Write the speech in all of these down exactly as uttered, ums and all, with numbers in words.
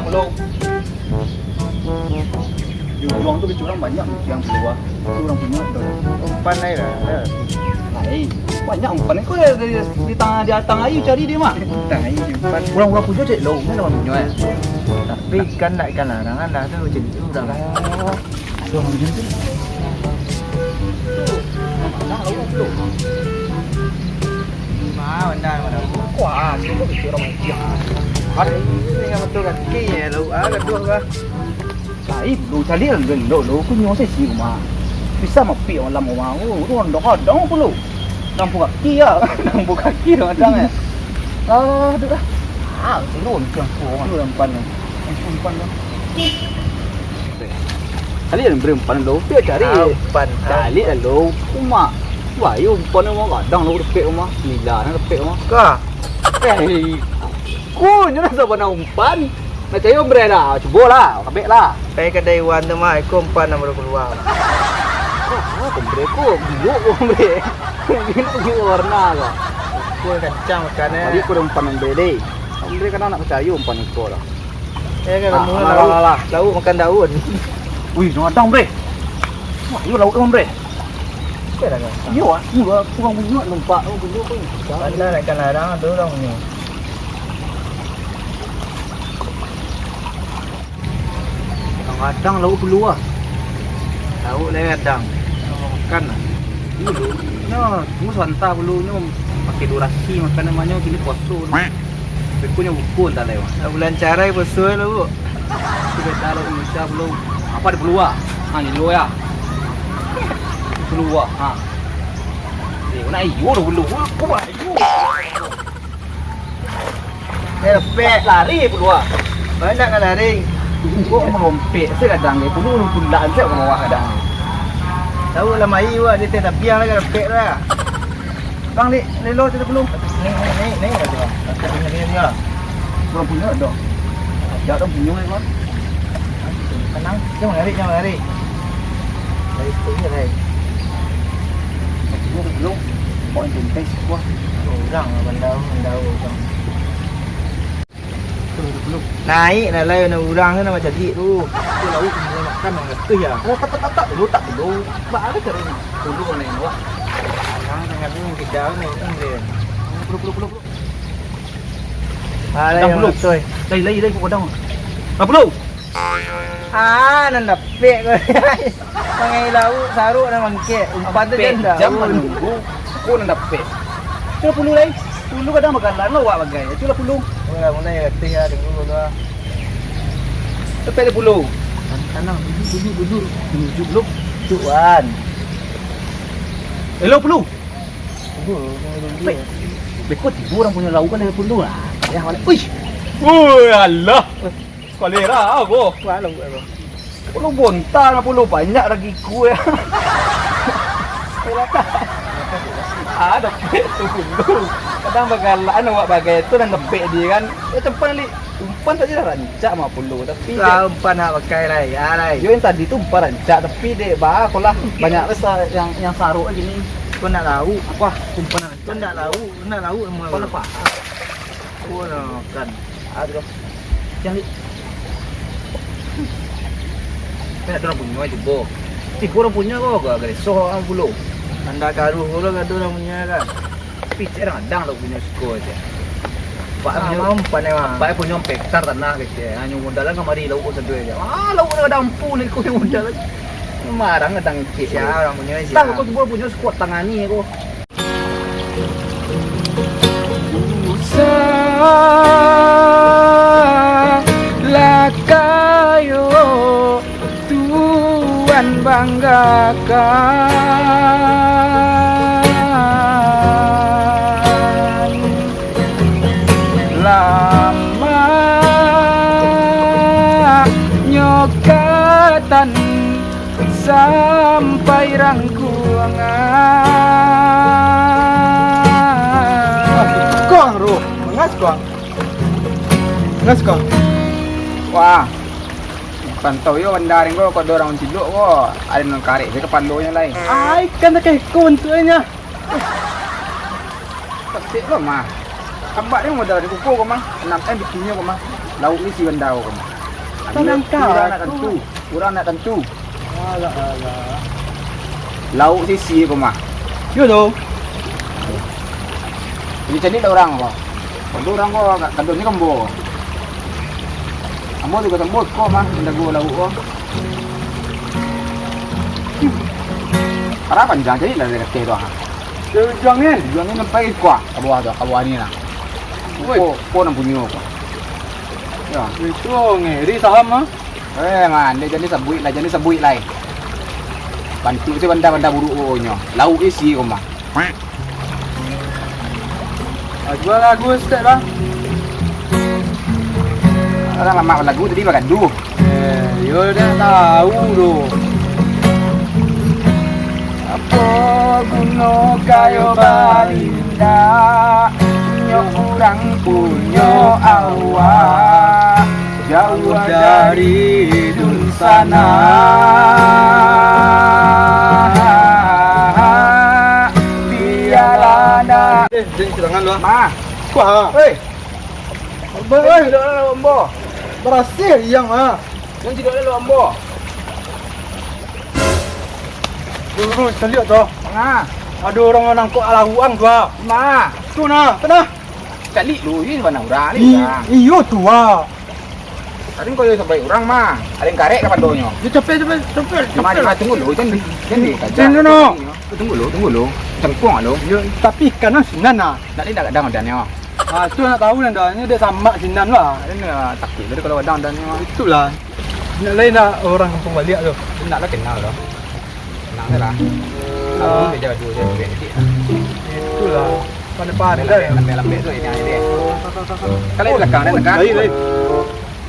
Pulo. Di ujuang tu kecurang banyak yang keluar. Tu urang punyo tu. Umpan lai lah. Lai. Banyak umpan ko dari, dari di tangah, di atang aia cari dia mah. Tang aia umpan. Urang-urang punyo cek lo, mana urang punyo, eh? Tapi ikan nak ikan larangan lah tu, macam tu dah. Aduh, macam tu. Nah, benda mana? Kuah, cuba kita orang mancing. Ada ini dengan betul kaki ya, lauk ah, gaduh kah? Lain, lu cari lah, lu, lu, lu, kunyo sesi rumah. Bisa mapik malam rumah, oh, lu ronda kadang apa lu? Nampu kaki ya, nampu kaki kadang ya. Ah, tu dah. Ah, lu, lu, lu, lu, lu, lu, lu, lu, lu, lu, Kali yang berempan lo, dia cari. Ah, umpan. Cari lah lo, rumah. Wah, iyo umpan rumah kadang lo depek rumah. Nila nak depek rumah. Kah? Eh, ku nyo nak sabana umpan. Nak cari umbre lah, cubo lah, kabek lah. Pai kadai Iwan tu mah, iko umpan nan baru kalua. Ah, umbre ko, buluk ko umbre. Buluk warna ko. Ko kancang makan eh. Tadi ko ado umpan umbre deh. Umbre kadang nak percaya umpan iko lah. Eh, kan, ah, kamu alah, lauk, alah, alah. Lauk makan daun. Wih, jangan datang, bre. Wah, iyo lauk tu, bre. Oke lah, kan. Iyo, ah, iyo, ah, urang punyo nampak, urang punyo pun. Pandai nak ikan larang, ado urang punyo. Kadang-kadang lauk pulo ah. Lauk lai kadang. Makan lah. Dulu, nyo, tunggu sabanta dulu, nyo pakai durasi makan namonyo, kini puaso. Bekunyo buku entah lai, Wan. Lah bulan carai puaso lo, Bu. Itu beda lo Indonesia belum. Apa ada peluang? Ha, ni lo ya. Peluang, ha. Eh, nak iyo dulu. Aku buat iyo. Eh, lepek. Lari peluang. Banyak kan lari. Kok merompek se kadang dia. Dulu pulak se ke bawah kadang. Tahu lah mai, Wak, dia teh tapiang lah, lepek lah. Bang, Lik, lelo tu belum? Naik, naik, naik, naik lah tu, Bang. Aku punya dia, dia. Belum punya dah. Dah dah punya, Bang. Tenang, jangan lari, jangan lari. Dari situ je, Rai. Punya tu belum. Kau yang tuntai sih, wah. Orang lah bandau, bandau, Bang. Naik nak lai, nak urang tu, nak macam tu. Tu lauk mulai makan, nak tu ya. Oh, tak, tak, tak, tak, dulu tak, dulu. Bak ada cari ni. Dulu kau naik awak. Jangan, jangan dulu, kita ni, ni dia. Dulu, dulu, dulu, dulu. Ah, lai, Dah, dulu. Lai, lai, lai, kau dah. Dah, dulu. Ah, nan dapek kau. Mangai lauk, saruk nan mangkek. Umpan tu Pek jan jam daun. Manunggu, ko nan dapek. Tu pulu lai. Pulu kadang bagalan lo awak bagai. Itulah pulu. Oh, lah, mulai latih lah, dulu lah. Dapek dia pulu. Tanang, duduk, duduk, duduk. Duduk, duduk. Duduk, Wan. Hello, pulu. Duduk, duduk, duduk. Pek. Beko tibo urang punyo lauk kan dari pulu lah. Ya, balik. Uish. Oi, alah. Kalera ko. Wah, lauk, lauk. Pulu bontar, pulu banyak lagi kue. Ah, dapek tu pulu. Kadang bagalaan awak bagai tu nan dapek dia kan. Ya, cepat, Lik. Umpan saja dah rancak mah pulu, tapi lah, dek umpan nak pakai lai, ya, lai. Yo, yang tadi tu umpan rancak, tapi dek ba, ko lah banyak rasa yang, yang saruk gini. Kau nak lauk? Wah, umpan rancak. Kau nak lauk, nak lauk semua. Kau nampak? Kau nak makan. Ah, tu. Yang ni. Kan ada orang punya, cubo. Tigo orang punya ko, agak resoh orang pulu. Anda karuh ko lah, ada orang punya kan. Picek kadang-kadang lo punyo siko se. Pak, ah, punyo, mau pandai, Bang. Pak punyo pekar tanah kecek. Hanyo modal kan kamari lauk ko sadonyo se. Ah, lauk ko kadang ampu ni ko modal. Marang kadang kecek. Sia urang punyo, sia. Tang ko cubo punyo sekuat tangan ni ko. Usah lah kayo Tuhan banggakan. Lamaknyo katan sampai rangkuangan. Kong, Ruh. Mangas, Kong. Mangas, Kong. Wah. Pantau yo banda ring ko, kok ado urang cilok ko, ado nan karek se kapalonyo lai. Ai, kan takah iko bantuaknyo. Pasik lo mah. Kambak ni modal di kuku ko mah, anam M bikinnyo ko mah. Lauk ni si Banda ko mah. Tanang urang nak tantu. Urang nak tantu. Alah, alah. Lauk sisi ko mah. Yo tu. Jadi cari lah urang ko. Kalau urang ko, kadonyo kambo. Ambo tu ka sambo ko mah, manjago lauk ko. Arah panjang, cari lah dari ateh tu, ah. Dari ujang ni? Ujang ni sampai kuah, ka bawah tu, ka bawah ni lah. Woi. Ko, ko nan punyo ko. Yo. Itu ngeri saham, ah. Eh, man, dek jan disabuik lah, jan disabuik lai. Bantuak se banda-banda buruak ko nyo. Lauk isi ko mah. Ah, jua lagu saketek, Bang. Urang lamak balagu tadi bagaduah. Eh, yo dak tahu tu. Apo guno kayo balindak, punyo urang punyo awak. Jauah dari dunsanak, biarlah nak. Eh, jangan cilangan lu, ah. Ma. Kuah, ah. Hei. Abang, eh. Jangan cilangan lu, ambo. Barasih, yang, ah. Jangan cilangan lu, ambo. Dulu, caliak tu. Ma. Ado urang nangkok alah uang tu, ah. Ma. Tu, nah. Tanah. Caliak lu, ini mana urang ni, I-, urang. Iyo tu, ah. Tadi kau sampai urang mah, ada yang karek kapadonyo. Yo, capek, capek, capek, capek. Mari, mari, tunggu lu, jangan di, jangan di, jangan di, no. Tunggu lu, tunggu lu. Cengkuang lu. Yo, tapi ikan nan sinan, ah. Nak ni nak gadang adannyo. Ah, tu nak tahu nan dah. Ini dia samak sinan lah. Ini, ah, sakit tadi kalau gadang adannyo. Itulah. Nak lain nak orang kampung baliak tu. Nak lah kenal tu. Tenang je lah. Ah. Abang kerja dulu, saya duit sikit lah. Itulah. Pandai-pandai. Lambek-lambek tu, ini aja deh. Kalau di belakang, dah tekan. Lain, lain.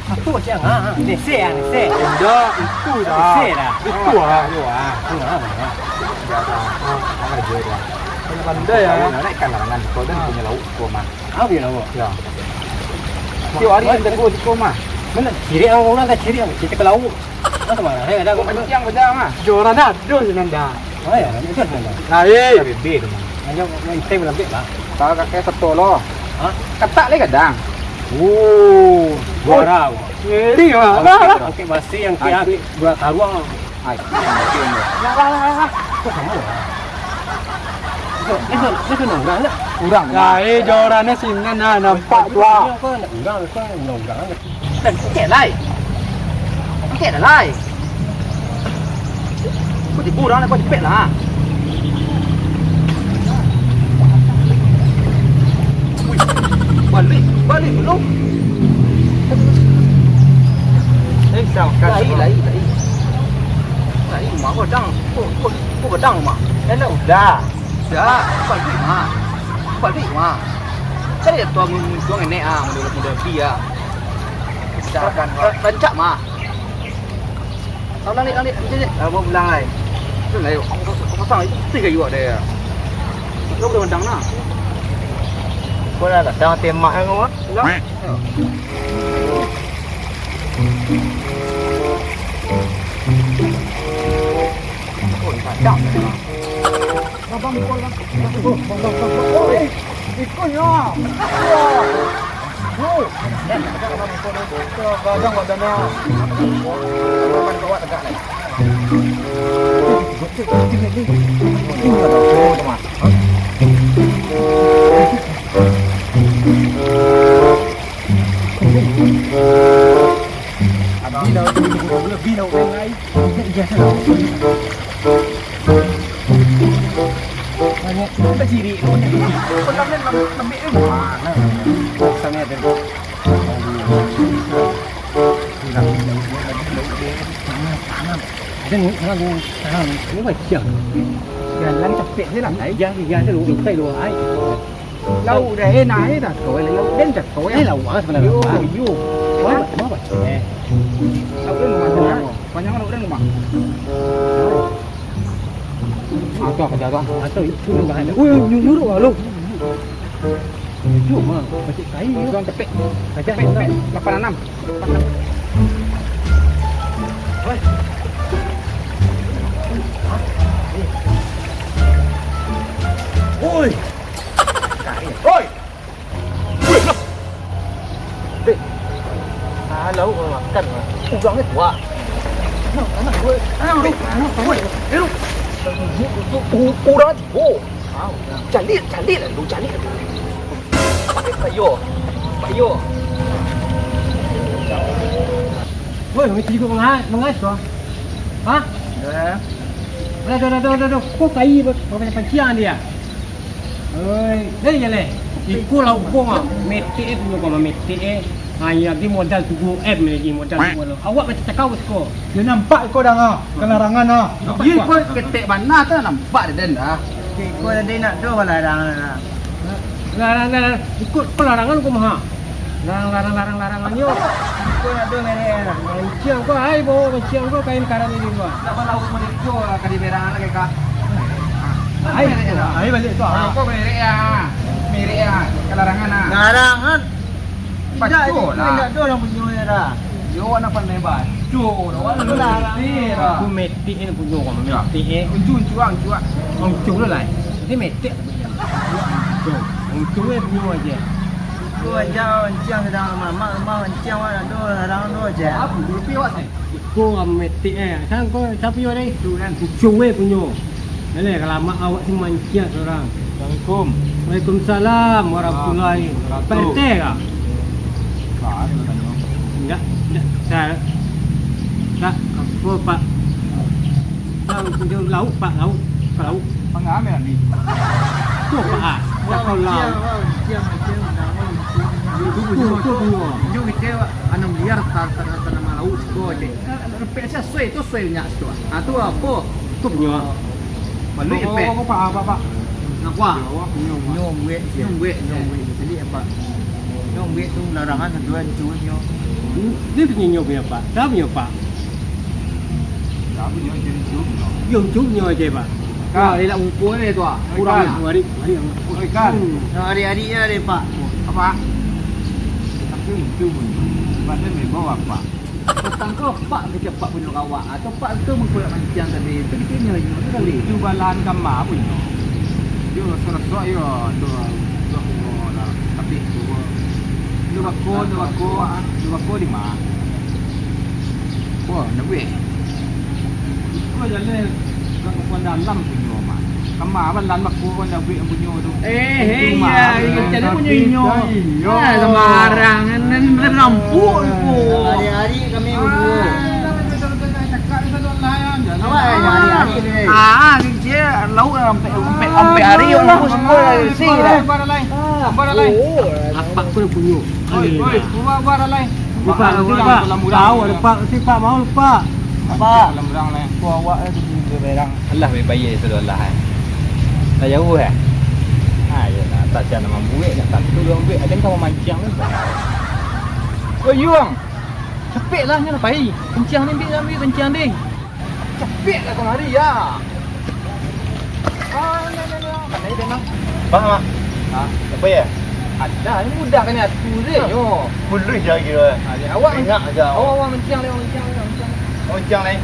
Aku macam, ah, ah. Ni, se, ah, ni, se. Indak, itu dah. Ni, se dah. Itu, ah. Itu, ah. Tengah, tengah. Dah, dah. Ah, kerja dah. Pandai-pandai, ah. Kau nak ikan larangan, kau dah punya lauk, kau mah. Ah, punya lauk? Ya. Tiap hari kita go siko mah. Mana? Cirik orang, orang dah cirik, kita ke lauk. Masa mana? Saya ada. Kau kencang beda mah. Joran ado sinan dah. Oh ya, itu sinan dah. Nah, eh. Bebe tu mah. Hanya main time lebih lah. Kalau kakek seto lo. Hah? Katak lagi kadang. Oh, juara. Ngeri mah. Oke, basi yang kia, dua karuang. Ai, mungkin tu. Lah, lah, lah, lah. Kok sama lah? Itu, itu, itu urang lah. Urang. Lah, eh, jorannya sinan nah, nampak tu ah. Kau nak urang, kau nak urang. Dan, okey, lai. Okey dah, lai. Kau tipu urang lah, kau cepet lah. Wih, balik, balik dulu. Eh, dah, dah. Lai, lai, lai. Lai, rumah kau, dang. Kau, kau, kau gadang rumah. Eh, nak udah. Dah, balik rumah. Balik rumah. Cari dah tua mun-, muncuang nenek ah, muda-muda bi ah. Dah, ra-, rancak mah. Tahu langit, langit, macam ni. Ah, mau pulang lai. Tu lai, kau, kau, kau pasang itu tiga iwak dia. Kau boleh mandang nah. Kau dah datang tembak yang kau, ah? Pulang. Oh, padam. Abang, kau lah. Oh, bang, bang, bang. Oh, eh, ikutnya. Wah. Bro. Gadang, gadang, gadang. Abang dah lebih dah lain. Banyak. Apa ciri? Mana? Ada ni, sana ni. Ini macam. Jalan capek je lah, ai. Jalan, jalan tu, lu, lu, lu, ai. Lauk dah enak, eh, dah. Kau lauk dan cakau, eh. Eh, lauk ah, sebenarnya. Yo, yo. Apa? Apa? Eh. Lauk dan rumah sana. Panjang lauk dan rumah. Ah, tu apa dah, tu? Atau itu rumah ada. Oh, nyuruh lah, lu. Itu mah, macam kain. Itu yang tepek. Macam tepek, tepek. Lapan enam. Oi. Oi. Weh, lah. Dek. Ah, lauak makan lah. Urang ni kuat. Urang tibo. Caliak, caliak lalu, caliak lalu. Pak Yo, Pak Yo. Woi, mesti juga mangais, mangais tu. Hah? Aduh, aduh, aduh, aduh, aduh. Kok kai ba-, ba-, panciang dia? Oi, eh, ya leh. Iko lauak ko mah, metek eh punyo ko mah, metek eh. Ha, iya, dia modal tujuh M lagi, modal tujuh M. Awak macam cakau siko. Dia nampak iko dah, ah. Kalarangan, ah. Iya, iko ketek bana tu nampak dek den dah. Iko tadi nak tu kalarangan, ah. Larang, larang, iko kalarangan ko mah. Larang, larang, larang, larang anyo. Iko nak tu merek, ah. Manciang ko, ai, bawa manciang ko, kain karan ini ko. Nak balauk merek ko, kali merah lagi, Kak. Ai, merek lah. Ai, balik tu, ah. Kau merek ya. Merek ya. Kalarangan, ah. Larangan. Indak, itu lah. Indak ado urang punyo je lah. Yo, awak nak pandai baco, awak nak ngerti lah. Aku metik ni punyo, kau metik eh. Uncu, uncu, ah, uncu, ah. Uncu dulu lah. Ini metik. Uncu, uncu eh punyo aja. Aku aja manciang sadang mamak rumah manciang, awak nak tu larang tu aja. Apa? Dua rupiah awak, Sai? Iko metik eh. Sang ko, siapa yo deh? Tu kan. Kucing weh punyo. Boleh, kalamak awak tu manciang surang. Assalamualaikum. Waalaikumsalam warahmatullahi wabarakatuh. Pak R T kah? Ka, ni batanyo. Indak, indak. Sa-, sa-, apo, Pak? Pak, punyo lauak, Pak, lauak. Ka lauak. Pangamal ni. Tu, Pak, ah. Dah kau lauak. Manciang, manciang, manciang. Tu, tu, tu, tu. Inyo mikir, anam liar, ta-, ta-, ta-, tanah malaut, siko je. Repek sia suai tu, suai nyak tu. Ha, tu apo? Tu punyo. Malu repek. Apo, apo, apo, apo? Nak kuah? Nyo buek, nyo buek, nyo buek. Jadi apo? Nyo buek tu larangan tu, nyo. Dia punyo nyo punyo apo? Dah punyo apo? Dah punyo, dia punyo. Yo, punyo aja, Pak. Kak. Wah, elak ungkuan ni tu, ah. Kurang. Ikan. Mari, mari. Ikan. Hari-hari je deh, Pak. Apo? Tapi itu punyo. Pada memang apo? Patang ko Pak kecek Pak punyo kawak, atau Pak tu mangko nak manciang tadi, tu kini lagi, tu kali. Tu balahan kama punyo. Yo, rasok-rasok yo, tu, tu punyo lah. Tapi tu, tu bako, tu bako, tu bako di ma? Wah, nak buek. Ko jalan ka Kapuan Dalam punyo, Mak. Kama balan bako, nak buek punyo tu. Eh, eh, iya, iya, jadi punyo inyo. Ah, sembarangan, nan rampuk ko. Hari-hari kami berdua. Awak hari-hari ni. Ah, ni je, lauak lah, sampai, sampai, sampai hari, orang pun semua lah, isi lah. Apak ko nan punyo. Oi, oi, bubar, bubar, alai. Pak, Pak, Pak. Tahu ada Pak, si Pak mau, Pak. Pak. Dalam urang lah. Ko awak tu dia berang. Alah, baik-baik sudah lah, eh. Dah jauh, eh? Ha, iyolah, tak siapa nak mambuek, nak satu dua mambuek, ada kau memancing tu. Oh, Yuang. Capek lah, ni lah, pai. Kencang ni, ambil, ambil, kencang ni. Capek lah kau lari, ya. Ah, ni, ni, ni, ni. Pandai dia, Mang. Faham, Mak? Ha? Apa ya? Ada, ini mudah kan ni, atu je, nyo. Puluh je kira. Ha, ni awak Tengok aja. Awak, awak menciang ni, awak menciang ni, awak menciang ni. Awak menciang ni.